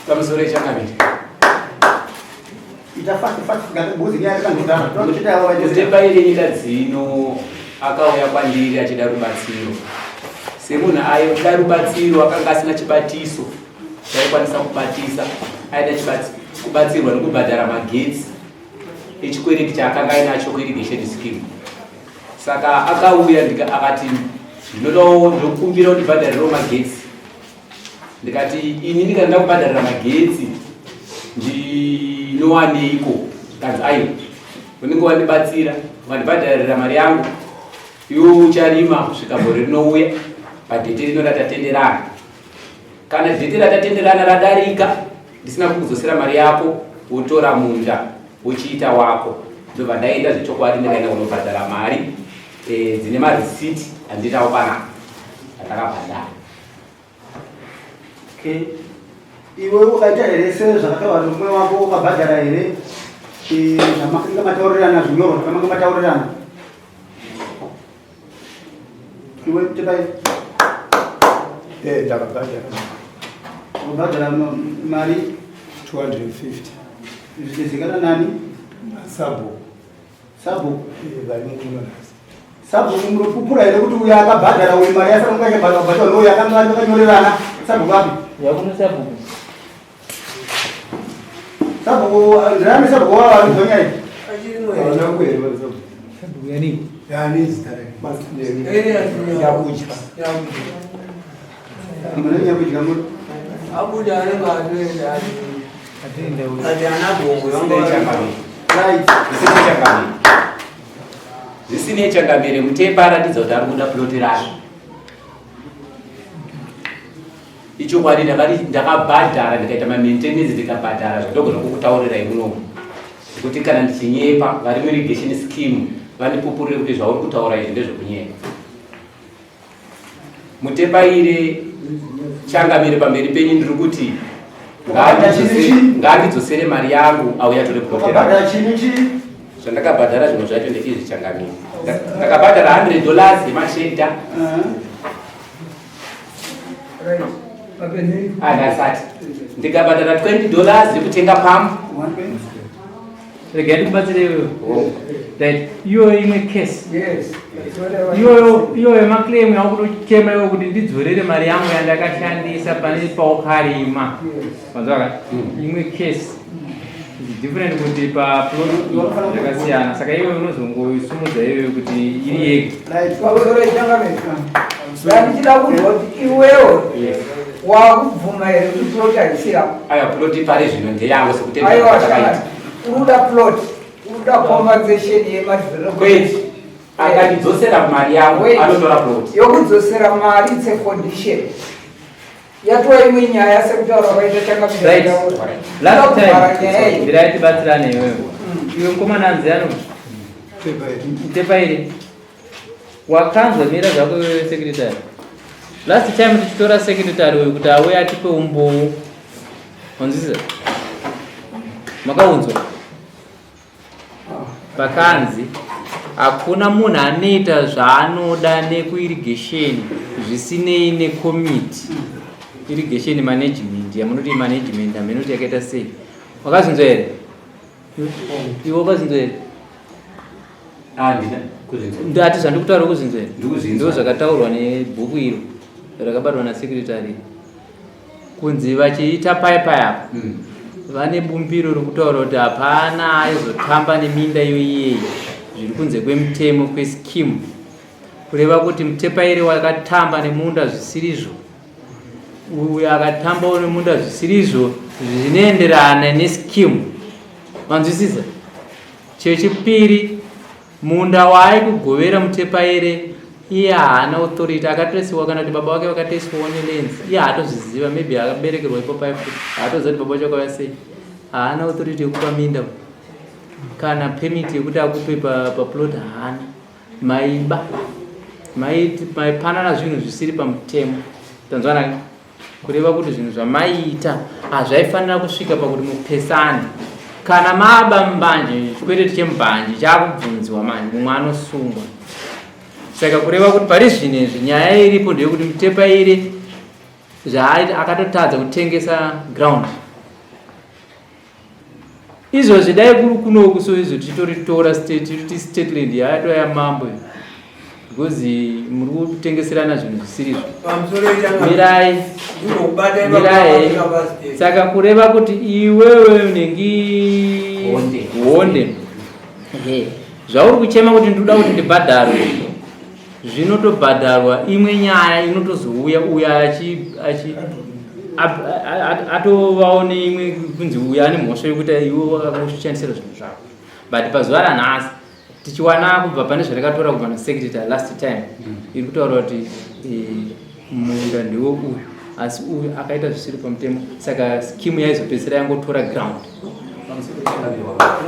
Pamusoro echangamire. Ita fast fast ngatibuzi nyaya yakangodaro. Tinochita avo vaite. Mutepa iri nyika dzino akauya kwandiri achida rubatsiro. Semunhu aida rubatsiro akanga asina chibatiso chaikwanisa kubatisa, aida kubatsirwa nekubhadhara magetsi echikwereti chaakanga ainacho kuirrigation scheme. Saka akauya ndika akati ndinodawo ndokumbira undibhadharirewo magetsi. Ndikati ini ndikanda kubhadharira magetsi ndinowaneiko? Kanzi aiwa, unenge wandibatsira ukandibhadharira mari yangu iwe ucharima kusvika gore rinouya padhete rino ratatenderana. Kana dhete ratatenderana radarika ndisina kukudzosera mari yako, wotora munda wochiita wako. Ndobva ndaenda zvechokwadi ndikaenda kunobhadhara mari dzine marisiti andinawo panapa atakabhadhara. Okay. Iwe ukaita here sezvakataurwa nemurume wako ukabhadhara here zvamakanga mataurirana zvinyorwa zvakamanga mataurirana? Iwe tepai. Ndakabhadhara. Ukabhadhara mari 250. Zvichizikana nani? Sabhuku. Sabhuku? Vari mukuno nhasi. Sabhuku munopupura here kuti uyo akabhadhara uyu mari yasara kunge achabhadhara bhadhara nouyo akanga akanyorerana? Sabhuku api? Yakuno sabhuku. Sabhuku ndirani sabhuku wavo ari kuzonya iyi? Havana kuhere vari sabhuku. Sabhuku yani? Yani zita rake. Yakudya. Mune nyakudya muri. Abuda anenge atoenda. Atoenda uyu. Ati ana gogo Zvisinei vanga changamire. Right. Zvisinei changamire. Zvisinei changamire, Mutepa aratidza kuti ari kuda ploti rake. Ichokwadi ndakati ndakabhadhara ndikaita mamaintenance ndikabhadhara zvandogona kukutaurirai munomu. Kuti kana ndichinyepa vari muirrigation scheme vandipupurire kuti zvauri kutaura izvi ndezvekunyepa. Mutepaire changamire pamberi penyu ndiri kuti ngaandidzosere mari yangu auya atore plot rangu. Wakabhadhara chini chii? Zvandakabhadhara zvimwe zvacho ndeizvi changamire. Ndakabhadhara $100 yemashedha. Andasati. Ndikabhadhara $20 yekutenga pump. Regai ndikubatsire iyoyo. Right. Iyoyo imwe case. Yes. Iyoyo iyoyo maclaim yakutochema iwe kuti ndidzorere mari yangu yandakashandisa pane paukarima. Manzwa ka? Imwe case. It's different kuti pa plot yakasiyana. Saka iwe unozongoisumudza iyoyo kuti iri yega. Right. Pamusoro ichangamire. Ndandichida kunzwa kuti iwewo wakubvuma here kuti plot haisi yako? Aiwa, plot pari zvino ndeyangu sekutenda Aiwa, kwatakaita. shamwari, unoda plot, unoda compensation yemadevelopment. Kwete, akandidzosera mari yangu Wait. anotora plot. Yokudzosera mari it's a condition. Yatova imwe nyaya sekutaura kwaita changamire. Right. Last Kuvhara time nyaya iyi. ndirai tibatsirane iwewe. Iwe mukomana anzi ano Tepa iri. Tepa iri. Wakanzwa mira zvako iwewe secretary. Last time tichitora secretary uyu kuti auye atipe umbowo. Wanzwisisa? Makaunzwa. Pakanzi hakuna munhu anoita zvaanoda nekuirrigation zvisinei nekomiti. Irrigation management yamunoti management hamunoti yakaita sei. Wakazvinzwa here? Iwe wakazvinzwa here? Handina kuzvinzwa. Ndati zvandikutaura kuzvinzwa here? Ndikuzvinzwa. Ndizvo zvakataurwa nebhuku iro rakabatwa nasecretary kunzi vachiita pai pai apa vane bumbiro rokutaura kuti hapana aizotamba neminda iyo iyeyi zviri kunze kwemutemo kwescheme, kureva kuti Mutepaire wakatamba nemunda zvisirizvo, uyo akatambawo nemunda zvisirizvo zvinoenderana nescheme. Manzwisisa? Chechipiri, munda waaikugovera Mutepaire iye haana authority, akatresiwa kana kuti baba vake vakateswawo nelands, iye haatozviziva, maybe akaberekerwa ipo pai futi haatoziva kuti baba vacho vakauya sei. Haana authority yekupa minda kana permit yekuti akupe paplot haana. Maiba maipanana zvinhu zvisiri pamutemo. Tanzwanaka? Kureva kuti zvinhu zvamaiita hazvaifanira kusvika pakuti mupesane. Kana maba mbanje, chikwereti chembanje chakubvunziwa manje, mumwe anosungwa. Saka kureva kuti pari zvino izvi nyaya iripo ndeyekuti Mutepaire Zvaaita akatotadza kutengesa ground. Izvozvi dai kuri kunoku so izvo tichitoritora state tiri state land yatova yamambo iyo. Because muri kutengeserana zvinhu zvisirizvo. Mirai. Mirai. Saka kureva kuti iwewe unengi Honde. Honde. Ehe. Zvauri kuchema kuti ndinoda kuti ndibhadharwe. Zvinotobhadharwa imwe nyaya inotozouya uya achi achi atovawo neimwe kunzi uya ane mhosva yekuti iwe wakakushandisira zvinhu zvako. But pazuva ranhasi tichiwana kubva pane zvatakatora kubva nasecretary last time iri kutaura kuti munda ndiwo uyu asi uyu akaita zvisiri pamutemo saka skimu yaizopedzisira yangotora ground.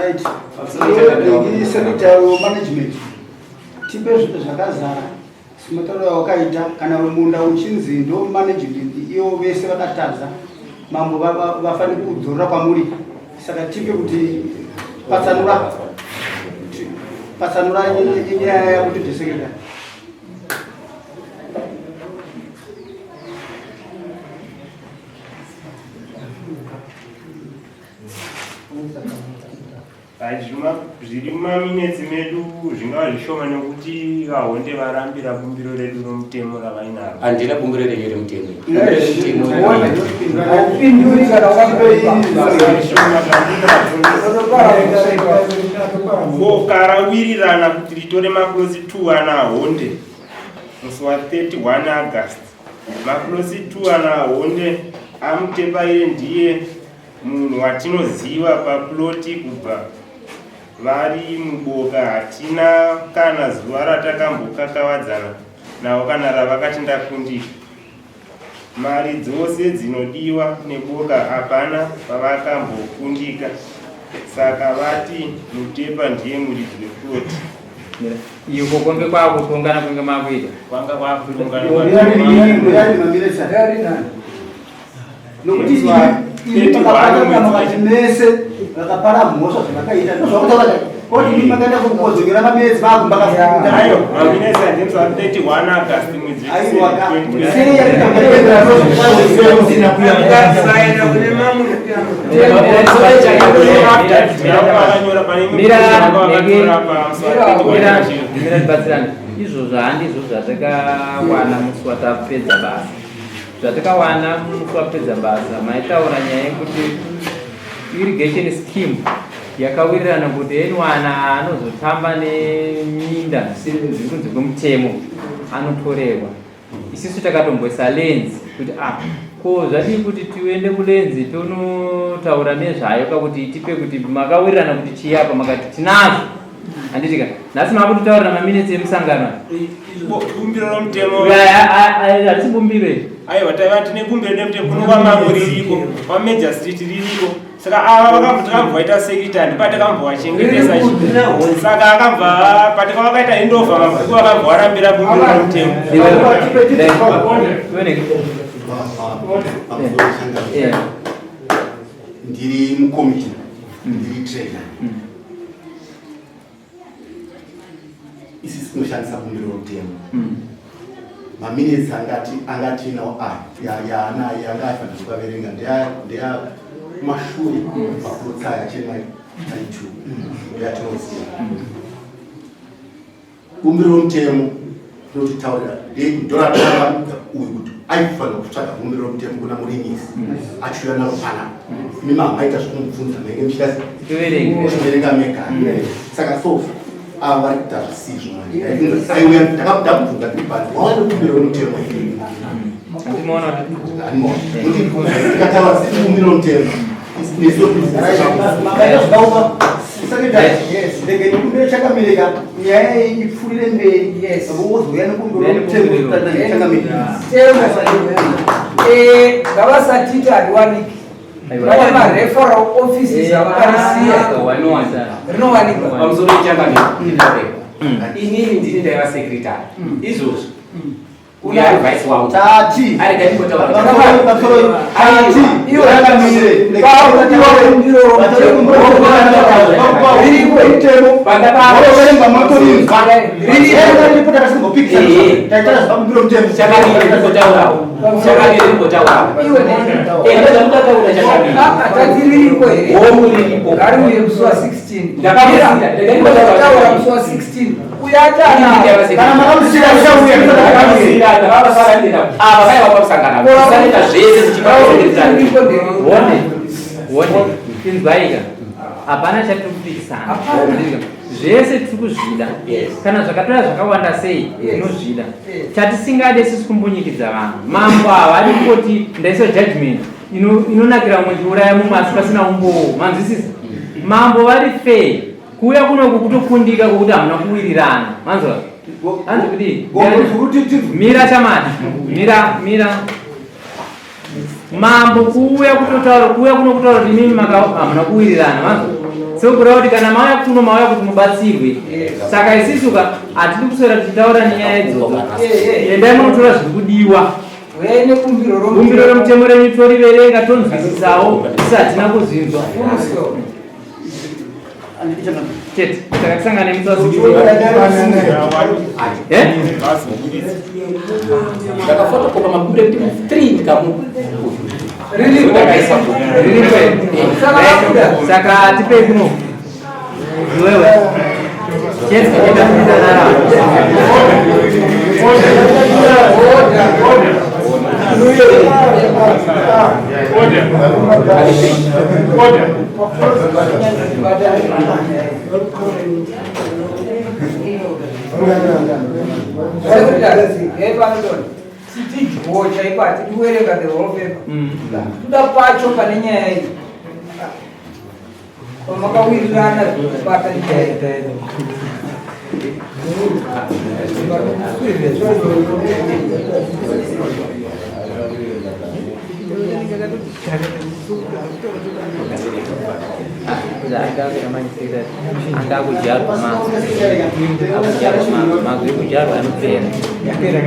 Right. Secretary management tipe zvinhu zvakazara simatauro awakaita kana munda uchinzi ndo management iyo vese vakatadza mambo vafanira kudzorora kwamuri saka tipe kuti patsanura patsanura nyaya yakuti desekretary. Zviri mumaminetsi medu zvingava zvishoma nekuti vahonde varambira bumbiro redu romutemo ravainaro. Handina bumbiro renyu remutemo. Haupinduri kana wakapindura. Boka rawirirana kuti ritore mapulosi 2 ana Honde musi wa 31 August. Mapulosi 2 ana Honde aMutepaire ndiye munhu watinoziva paploti kubva vari muboka hatina kana zuva ratakambokakavadzana navo kana ravakati ndakundika. Mari dzose dzinodiwa neboka hapana pavakambokundika saka vati Mutepa ndiye muridzi weploti. Iko kombe kwakutongana kunge makuita. Kwanga kwakutongana. Nokuti imi pakapata makati mese vakapara mhosva zvavakaita ndozvakutaura koti imi makaenda kukodzokera mamedzi vakumba Ayo, maminetsi aJames wa 31 August mwedzi Aiwa, wechitatu. sei yakaita Saina kune mamwe. Mira, mira tibatsirane. Izvozvo handizvo zvatakawana musi watapedza basa. Zvatakawana musi wapedza basa maitaura nyaya yekuti irrigation scheme yakawirirana kuti anyone anozotamba neminda zviri kunze kwemutemo anotorerwa. Isisu takatomboisa lenzi kuti ko zvadii kuti tiende kulenzi tonotaura nezvayo pakuti tipe kuti makawirirana kuti chii apa makati tinazvo. Handiti ka nhasi makutitaurira maminitsi emusangano. Bumbiro romutemo. Harisi bumbiro iri. Aiwa, taiva tine bumbiro remutemo kuno kwaMambo ririko, kwaMajor Street ririko. Saka ava takambova vaita secretary ndipo takambovachengetesa. Saka akabva patakava vakaita handover mabhuku akabva varambira bumbiro romutemo. Ndiri mukomiti, ndiri trainer. Isi tinoshandisa bumbiro romutemo. Maminitsi angatinawo aya yaanayo yanga aifanira kukaverenga ndeya kumashure makurutsaya chema 2 ndeyatinoziva. Bumbiro romutemo rinotitaurira ndoratanga uyu kuti aifanira kutsvaga bumbiro romutemo kuna murimisi achiuya naro panapa. Imi mamaita zvekumubvunza menge muchiverenga mega. Saka so ava vari kuita zvisizvo manje. Aiuya ndakabvunza ndiri panze wauya nebumbiro romutemo here? Tikataura sisi bumbiro romutemo Ndege nekumbiro chakamirika nyaya iyi ipfuurire mberi vozouya nekumbiro romutemo chakamirika. Ngavasatiti hariwaniki. Vane mareferral offices avakarisiya rinowanikwa. Pamusoro pechangamire. Inini ndini ndaiva secretary. Izvozvo uyo ari vice wangu. Tati. Arega ndimbotaura. Tati. Iwe. Chakamire. Chakamire ndimbotaurawo. Chakamire rimbotaura. Ndozvamutataura chakamire. Tatiriripo here? Hongu riripo. Ngariuye musi wa 16. Ndakamusiya. Ndakataura musi wa 16. Uyo atana. Kana makamusiya uchauya. Ndakamusiya, ndakavasaranira. Ava vaiva pamusangano. Tisaita zvese tichipa secretary. One, one, inzwaika. Hapana chatiri kupikisana. Hapana. Zvese tiri kuzvida. Yes. Kana zvakatora zvakawanda sei, Yes. tinozvida. Yes. Chatisingade sisi kumbunyikidza vanhu. Mambo ava ari kungoti ndaisa judgment inonakira mumwe chiuraya mumwe asi pasina umbowo. Manzwisisa? Mambo vari fair. Kuuya kunoku kutokundika kwokuti hamuna kuwirirana. Manzwa? Hanzi kudii? Mira chamani. Mira, mira. Mambo kuuya kutotaura, kuuya kuno kutaura kuti imimi hamuna kuwirirana, manzwa? Sekureva kuti kana mauya kuno mauya kuti mubatsirwe. Saka isisu ka hatidi kuswera tichitaura nenyaya idzodzo. Endai munotora zviri kudiwa. Uyai nebumbiro Bumbiro romutemo renyu toriverenga tonzwisisawo isi hatina kuzvinzwa. Full Chete, saka tisangane musi wa 16. Eh? Ndakafotokopa mabumbiro ekuti 3 ndikamupa. Riripo. Ndakaisa. Riripo here? Saka vabuda. Saka tipei kuno. Iwewe. Chete, enda kuenda nara. Sitidyo chaipo hatidi kuverenga the whole paper. Toda pacho pane nyaya iyi. Pamakawirirana zvekubata nyaya iyi. Anga kudyarwa mazwi. Akudyarwa mazwi. Mazwi ekudyarwa anopera. Anopera.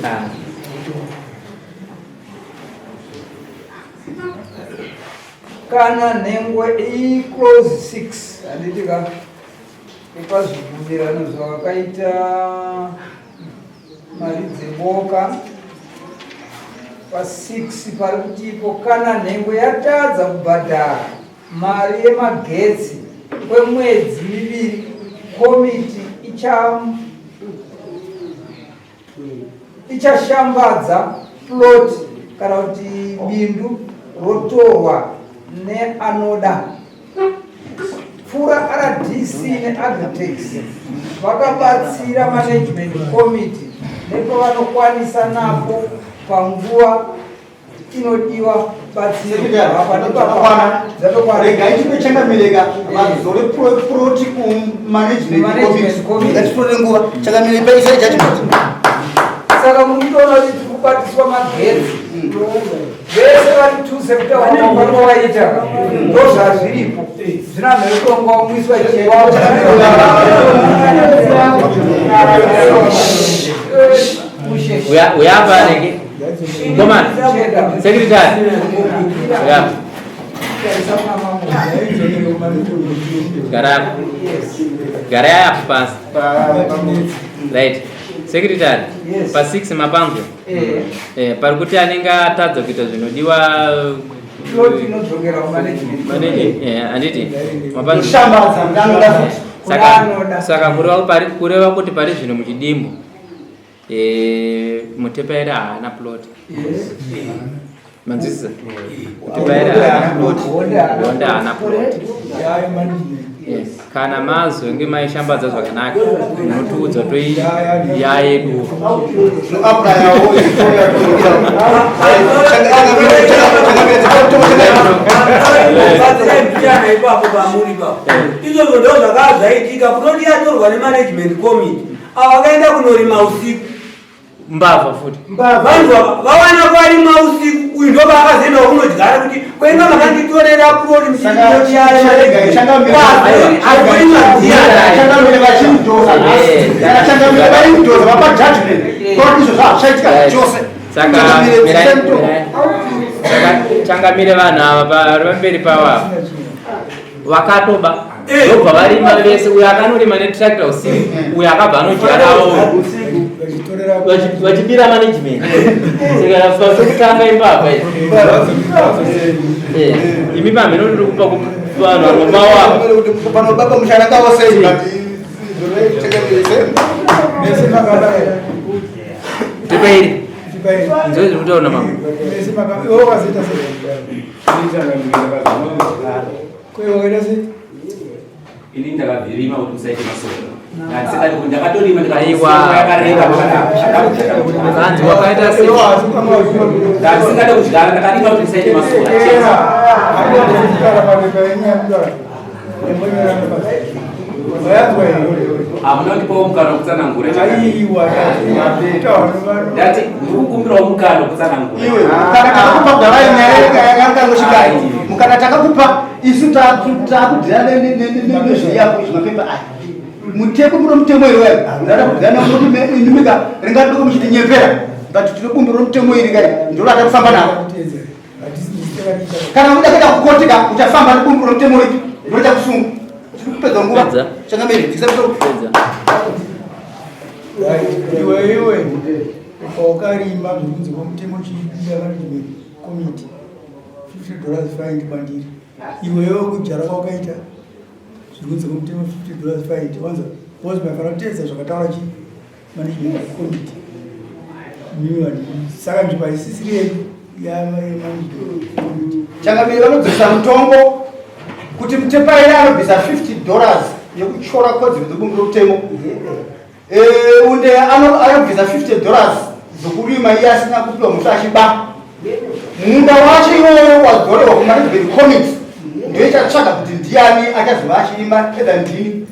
Ah. Kana nhengo iyi clause 6 handiti ka ipazvibvumirano zvavakaita mari dzeboka pa6 pari kutipo kana nhengo yatadza kubhadhara mari yemagetsi kwemwedzi miviri komiti ichashambadza plot kana kuti bindu rotorwa neanoda. Pfura RDC neAgritex vakabatsira management committee nepavanokwanisa napo panguva inodiwa batsiro. Apa Dzatokwana. Dzatokwana. Regai chimbochakamireka vazore proti kumanagement Management committee. committee. Ngatitore nguva chakamire paisai judgment. Saka muri kutoona kuti tiri kubatiswa magetsi vese vari tuse kutaura mafambiro vaita ndo zvazviripo zvino anhu ekutonga umwiswa Uyapa neke. Komana. Secretary. Uyapa. Gara apo. Gara apo pasi. Right. Secretary. Yes. Pa 6 mapanzwa. Pari kuti anenge atadza kuita zvinodiwa Plot inodzokera kumanagement. Handiti mapanzwa. Kushambadza ndanoda futi. Kunoda. Saka kureva kuti pari zvino muchidimbu Mutepairi haana plot. Manzwisisa? Mutepairi haana plot. Honda haana plot. Yes. Kana mazonge maishambadza zvakanaka munotiudza toi yayedu. Batsirai ipapo pamuri ipapo. Izvozvo ndo zvakava zvaitika. Plot yatorwa nemanagement committee. Ava vakaenda kunorima usiku. Mbavha futi. Vanhu vawana kwarima usiku uyu ndo paakazoenda kunodyara kuti kwainga makanditorera plot muchiti Changamire vachimudhoza nhasi. Kana changamire vaimudhoza vapa judgment. Kwati izvo zvazvichaitika chose. Saka Changamire mirai, dzisemto. mirai. Saka changamire vanhu ava vari pamberi pavo ava vakatoba ndobva varima vese uyo akanorima netractor usiku uyo akabva anodyarawo vachibira management saka pasokutanga ipapa imi pamhino ndiri kupa kuvanhu vanobawa panobaba musharaka wose tipairi nzwe zviri kutaura namambo Ini ndakabvirima kuti musaite masoro. Ndakatorima Aiwa. Kanzi wakaita sei? Ndandisingade kudyara ndakarima kuti musaite masoro. Hamuna kundipawo mukana wekutsanangura. Ndati ndiri kukumbirawo mukana wekutsanangura. Iwe kana takakupa garai nyaya yakangosvikai mukana takakupa isu takudhira nezviyako zvimapepa aya mutemo muno mutemo iwe ndada kudhira namuti inimika ringadoko muchitinyepera but tine bumbiro romutemo iri kai ndiro ratakufamba naro kana uda kuenda kukoti ka uchafamba nebumbiro romutemo ripi ndiro chakusunga tiri kupedza nguva Pedza. changamire Pedza. Iwe iwe paukarima zvekunzi kwomutemo chiipinda management committee 50 dollars fine kwandiri iwewe kudyara kwaukaita zvekunzi kwomutemo 50 dollars fine wanza because maifanira kuteedza zvakataura chi management committee mimi vanhu saka nzvimbo haisisiri yedu yamanagement committee. Changamire vanobvisa mutongo kuti mutepaire anobvisa 50 dollars yekutyora kodzero dzebumbiro romutemo. Unde anobvisa 50 dollars dzokurima iye asina kupiwa mhosva achiba. Munda wacho iwoyo wadzorerwa kumanagement committee ndiyo ichatsvaga kuti ndiani achazova achirima either ndini.